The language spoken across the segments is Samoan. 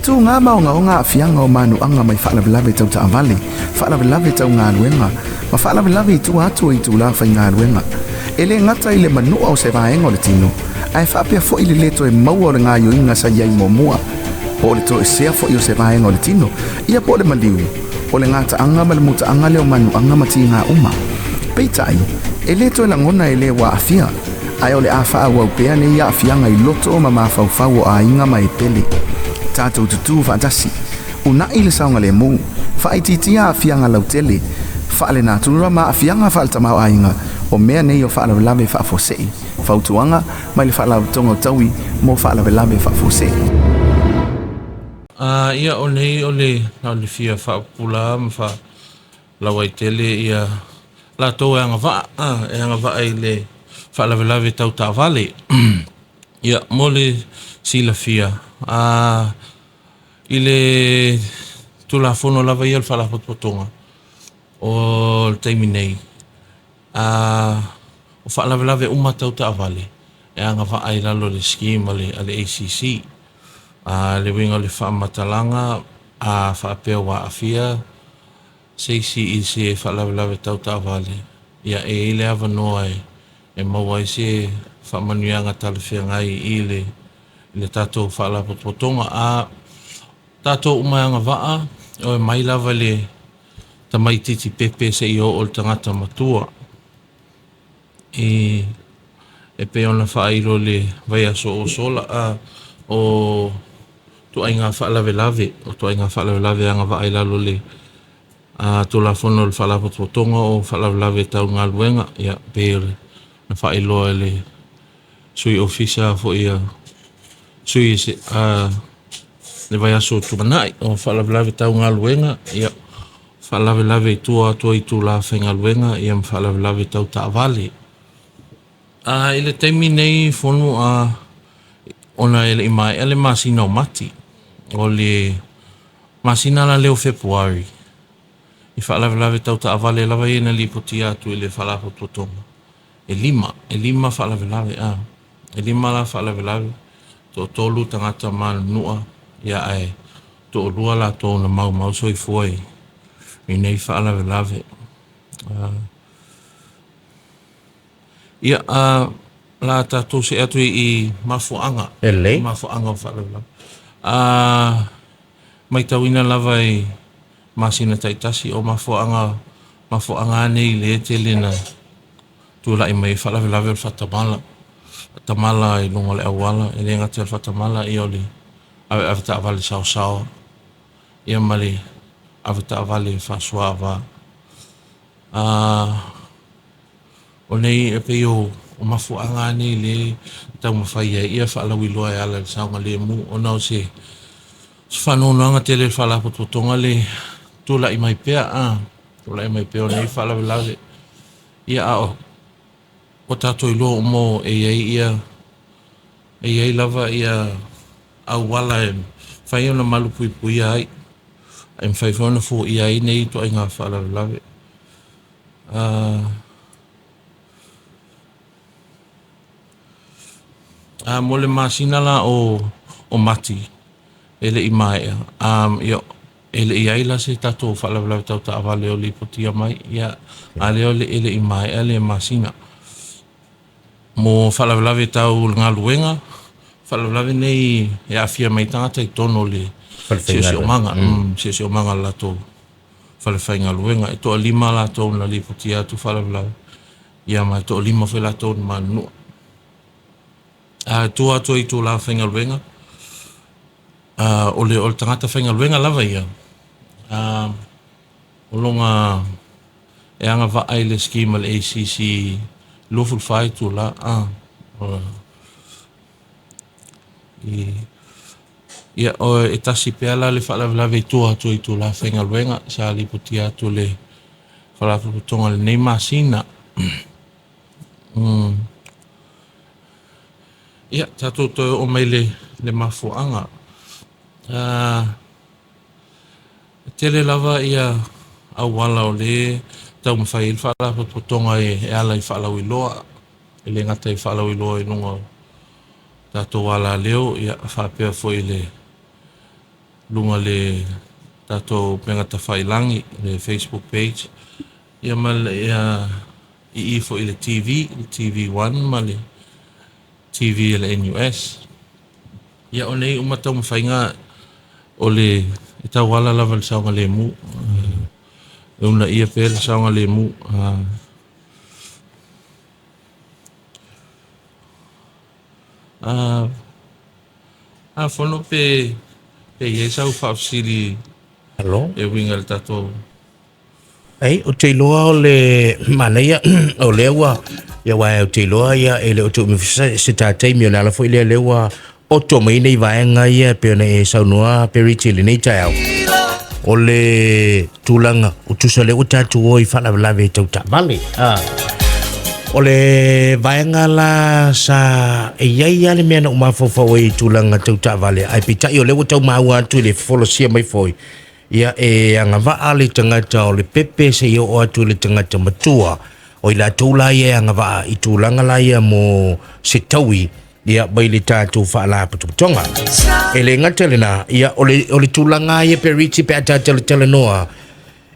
tuga ma ogaoga aafiaga o manuaga mai faalavelave tau taavale, faalavelave tau galuega, ma faalavelave i tua atu o itulā faigaluega. E lē gata i le manua o se vaega o le tino, ae faapea foʻi le lē toe maua o le gaioiga sa iai muamua, po o le toesea foʻi o se vaega o le tino, ia po o le maliu, o le gataaga ma le mutaaga lea o manuaga ma tigā uma. Peitai, e lē toe lagona e lē ua aafia, ae o le a faaauau pea nei aafiaga i loto ma mafaufau o aiga ma e pele. Tatou tutū faatasi, unaʻi le saogalēmū, faaitiitia aafiaga lautele, faalenatura ma aafiaga faaletamaoaiga o mea nei o faalavelave faafuasei. Fautuaga mai le Faalapotopotoga o Taui mo Faalavelave Faafuasei. A ia o nei o le na o le fia faapupula ma faalauaitele ia latou e agavaa a e agavaa i le faalavelave tau taavale. Ia mo le silafia a i le Tulafono lava ia o le Faalapotopotoga o le taimi nei, a o faalavelave uma tau taavale e agavaa i lalo o le scheme a le, a le ACC. A le uiga o le faamatalaga, a faapea ua aafia se isi i se faalavelave tau taavale, ia e i ai le avanoa e, e maua ai se faamanuiaga talafeagai i le, i le tatou faalapotopotoga. A tatou uma e agavaa, e mai lava i le tamaititi pepe seia oo i le tagata matua. I, e pei ona faailo i le vaiaso ua sola, a, o ituaiga faalavelave, o ituaiga faalavelave e agavaa i lalo o le a, Tulafono o le Faalapotopotoga o Faalavelave Tau Galuega, ia pei ona faailoa e le Sui Ofisa foi a sui a le vaiaso ua tuanai, o faalavelave tau galuega, ia faalavelave i tua atu o itula faigaluega, ia ma faalavelave tau taavale. A i le taimi nei fonu a ona e le i maea le masina o Mati, o le masina la lea o Fepuari, i faalavelave tau taavale lava ia na lipotia atu i le Faalapotopotoga, e lima, e lima faalavelave, a e lima la faalavelave, toatolu tagata manunua, ia ae toalua latou na maumau soifua i, i nei faalavelave. Ia, a o le a tatou see atu i mafuaaga. Lelei. Mafuaaga o faalavelave. A matauina lava i masina taitasi o mafuaaga mafuaaga lava nei lea e tele ina tulai mai ai faalavelave o le faatamala. Faatamala i luga o le auala, e le gata i le faatamala o le aveave taavale saosaoa, ia ma le avetaavale faasuaava. O nei e pei o mafuaaga lava nei lea e taumafai ai ia faalauiloa e ala i le saogalemu ona o se faanoanoaga tele i le Faalapotopotoga le tulai mai pea, a tulai mai pea o nei faalavelave. Ia a o ua tatou iloa uma e i ai ia e i ai lava ia auala e mafai ona malupuipuia ai, e mafai foi ona foia ai nei ituaiga faalavelave. A mo le masina la o o Mati e le i maea, ia e le i i ai la se tatou faalavelave tau taavale o lipotia mai, ia a o lea e le i maea le masina. Mo faalavelave tau galuega, faalavelave nei e aafia mai ai tagata i totonu o le siosiomaga, siosiomaga o le latou falefaigaluega. E toalima latou na lipotia atu faalavelave, ia ma e toalima foi latou na manunua. A tua atu i itula faigaluega, o le o le tagata faigaluega lava ia, a o lona e agavaa i le scheme a le ACC 24 itula. A, ia, e tasi pea la le faalavelave i tua atu o itula faigaluega sa lipotia atu e le Faalapotopotoga i lenei masina. Ia, tatou toe oo mai i le mafuaaga. E tele lava ia auala o lea e taumafai ai le Faalapotopotoga e ala i faalauiloa. E le gata i faalauiloa i luga o tatou alaleo, ia faapea foi i le luga le tatou upega tafailagi, le Facebook page, ia ma le, ia, i i foi i le TV, le TV One ma le TV a le NUS. Ia o nei uma taumafaiga o le e tauala lava i le saogalemu. E uunaia pea le saogalemu. A fono pe pe i ai sau faafesili Alo. e uiga i le tatou. Ai, ou te iloa o le manaia o lea ua ia aua ou te iloa ia e le o toe umi foi se ta taimi o le ala foi lea lea ua oto mai nei vaega ia e pei ona e saunoa Periti i lenei taeao. O le tulaga o tusa lea ua tatou o i faalavelave tau taavale. Ah. O le vaega la sa e i ai lava le mea na ou mafaufau ai i tulaga tau taavale, ae peitai o lea ua tau maua atu i le folasia mai foi, ia e agavaa le tagata o le pepe seia oo atu i le tagata matua. O i latou la ia e agavaa i tulaga la ia mo se taui ia mai le tatou faalapotopotoga. E le gata lena, ia o le, o le tulaga ia Periti pe a ta talatalanoa,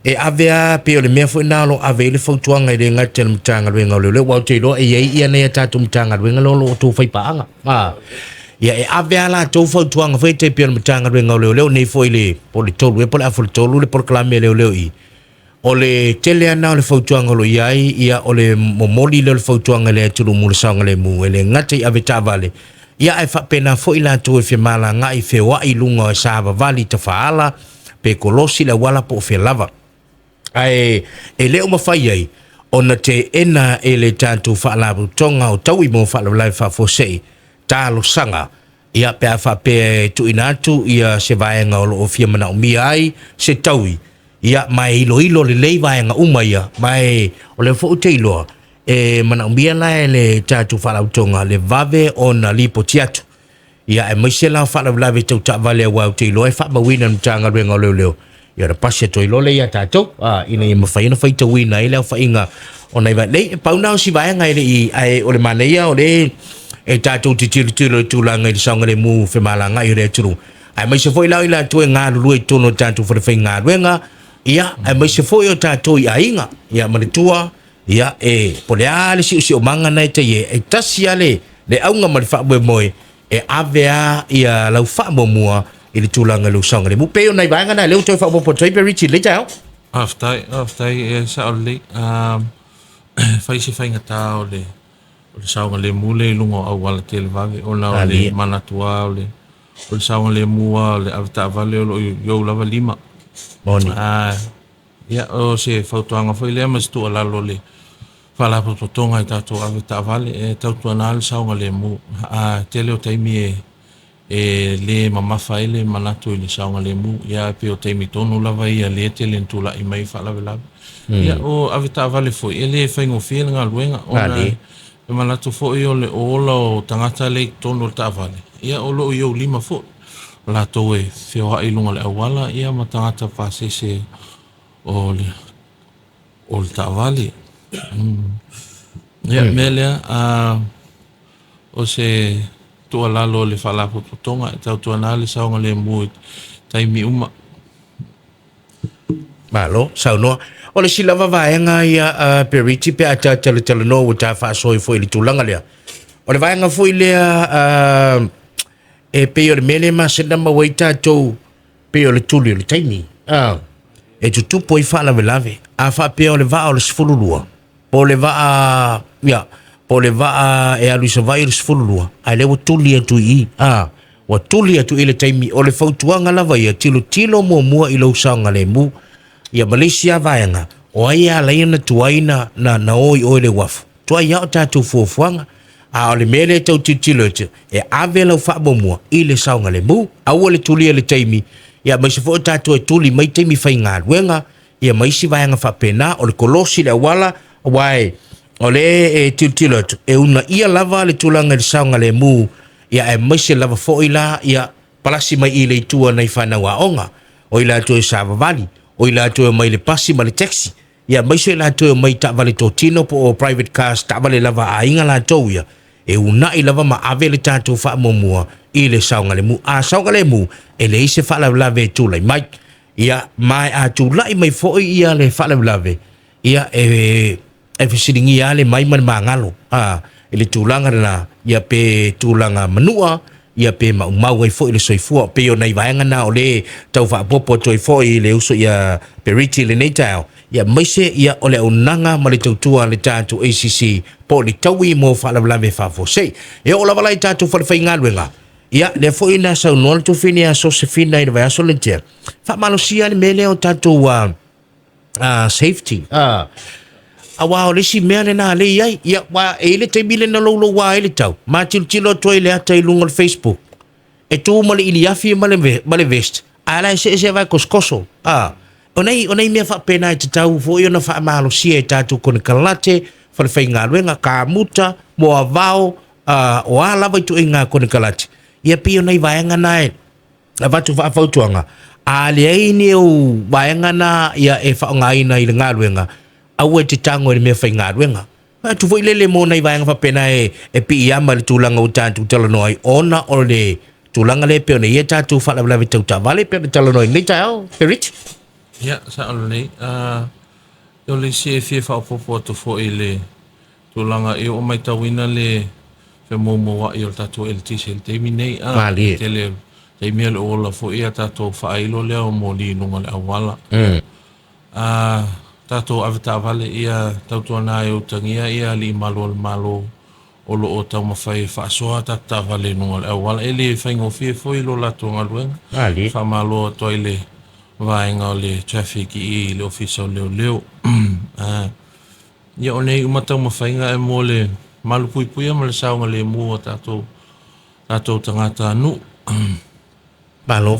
e ave a pei o le mea foi na o lo o ave ai le fautuaga e le gata i le Matagaluega o Leoleo, aua ou te iloa e i ai ia nei a tatou Matagaluega lea o lo o outou faipaaga. A, ia e ave a latou fautuaga foi e tai pei o le Matagaluega o Leoleo nei foi le po o le tolu ea po o le afa o le tolu le polokalame a leoleo i i. O le tele lava na o le fautuaga o lo o i ai, ia o le momoli lea o le fautuaga i le atunuu mo le saogalemu, e le gata i avetaavale, ia ae faapena foi latou e femalagaai feoai i luga o savavali tafaala, pe kolosi le auala po o fea lava. Ae e le o mafai ai ona teena e le tatou Faalapotopotoga o Taui mo Faalavelave Faafuasei talosaga ia pe a faapea e tuuina atu ia se vaega o lo o fia manaomia ai se taui, ia ma e iloilo lelei vaega uma ia, ma e o lea foi ou te iloa e manaomia la e le tatou Faalapotopotoga le vave ona lipoti atu. Ia aemaise la o faalavelave tau taavale aua ou te iloa e faamauina e le Matagaluega o Leoleo, ia ona pasi atu ai loa lea ia tatou, a, ina ia mafai ona faitauina ai le aofaiga o nai vaega. Leai, pau na o si vaega e le i, ae o le manaia o lea e tatou te tilotilo i le tulaga i le saogalemu femalagaai o le atunuu, aemaise foi la o i latou e galulue i totonu o tatou falefaigaluega, ia, aemaise foi o tatou i aiga, ia manatua, Ia, e, po o le a le siosiomaga na e tai e, e tasi lava le, le auga ma le faamoemoe e ave a ia lau faamuamua i le tulaga i lou saogalemu. Pei o nai vaega na lea ua toe faaopoopo atu ai pe Richie i lenei taeao. Faafetai, faafetai e sao lelei. Fai se faigata o le o le saogalemu lea i luga o auala televave ona o le manatu lava o le o le saogalemu lava o le avetaavale o lo o i ou lava lima. Moni. Ia, o se fautuaga foi lea ma se tuualalo i le Faalapotopotoga i tatou avetaavale, e tautuana le saogalemu. A tele o taimi e e le mamafa ai le manatu i le saogalemu, ia ae pei o taimi tonu lava ia lea e tele ina tulai mai ai faalavelave. Ia, o avetaavale foi, e le faigofie le galuega ona e manatu foi o le ola o tagata lea i totonu o le taavale, ia o lo o i ou lima foi. O latou e feoai i luga o le auala ia ma tagata pasese o le o le taavale. Ia, mea lea, a o se tuualalo a le Faalapotopotoga e tautuana le saogalemu i taimi uma. Malo, saunoa. O le isi lava vaega ia a Periti pe a ta talatalanoa ua ta faasoa foi i le tulaga lea. O le vaega foi lea uh, e pei o le mea lea e masani ona maua ai tatou pei o le tuli o le taimi. Ah, e tutupu ai faalavelave. A faapea o le vaa o le 12, po o le vaa, ia, po o le vaa e alu i Savaii o le 12, ae lea ua tuli atu i i. Ah, ua tuli atu i le taimi. O le fautuaga lava ia, tilotilo muamua i lou saogalemu. Ia ma le isi lava vaega, o ai e ala ai ona tuai na, na, na o i o i le uafu? Tuai lava o tatou fuafuaga. A o le mea lea e tau tilotilo atu, e ave lau faamuamua i le saogalemu. Aua le tulia i le taimi, ia aemaise foi o tatou e tuli mai taimi faigaluega, ia ma isi vaega faapena. O le kolosi le auala, aua e, o lea e tilotilo atu, e uunaia lava le tulaga i le saogalemu, ia aemaise lava foi la, ia palasi mai i le itu a nai fanau aoga, o i latou e savavali, o i latou e omai i le pasi ma le taxi, ia aemaise i latou e omai i taavale totino po o private cars, taavale lava a aiga latou ia, e uunai lava ma ave le tatou faamuamua i le saogalemu. A saogalemu, e leai se faalavelave e tulai mai. Ia, ma a tulai mai foi ia le faalavelave, ia e e fesiligia lava le mai ma le magalo, a, i le tulaga lena, ia pe tulaga manua, ia pe maumau ai foi le soifua. Pei o nai vaega na o lea e tau faaopoopo atu ai foi i le uso ia Periti i lenei taeao, ia aemaise ia o le auaunaga ma le tautua a le tatou ACC po o le taui mo faalavelave faafuasei. E oo lava la i tatou falefaigaluega, ia lea foi na saunoa le tuafafine ia Sosefina i le vaiaso lea na tea, faamalosia le mea lea o tatou safety, aua o le isi mea lena lea e i ai. Ia, aua e i ai le taimi lea na louloua ai le tau, ma tilotilo atu ai i le ata i luga o le Facebook, e tu ma le iliafi ma le, ma le vest, ae la e see ese vae kosokoso. A, o nei, o nei mea faapena e tatau foi ona faamalosia e tatou konekarate, falefaigaluega, kamuta, moavao, o a lava ituaiga konekarate. Ia pei o nai vaega na e avatu faafautuaga, a leai ni ou vaega na ia e faaaogaina i le galuega, aua e te tago i le mea faigaluega. Fai atu foi lele mo nai vaega faapena e, e piiama i le tulaga ua tatou talanoa ai, ona o le tulaga lea e pei ona i ai tatou faalavelave tau taavale e pei ona talanoa i lenei taeao, Rich. Ia, sao lelei. O le isi e fia faaopoopo atu foi i le tulaga i o matauina le femoumouai o le tatou eletise i le taimi nei. A, Malie. Tele taimi o le ola foi ia tatou faailo lea o moli i luga o le auala. A tatou avetaavale ia tautuana e utagia ia alii malu o le Malo o lo o taumafai e faasoa tatou taavale i luga o le auala. E le faigofie foi lo latou galuega. Malie. Faamalo atu ai le vaega o le traffic i le Ofisa o Leoleo. Ia o nei uma taumafaiga e mo le malupuipuia ma le saogalemu o tatou tagatanuu. Malo.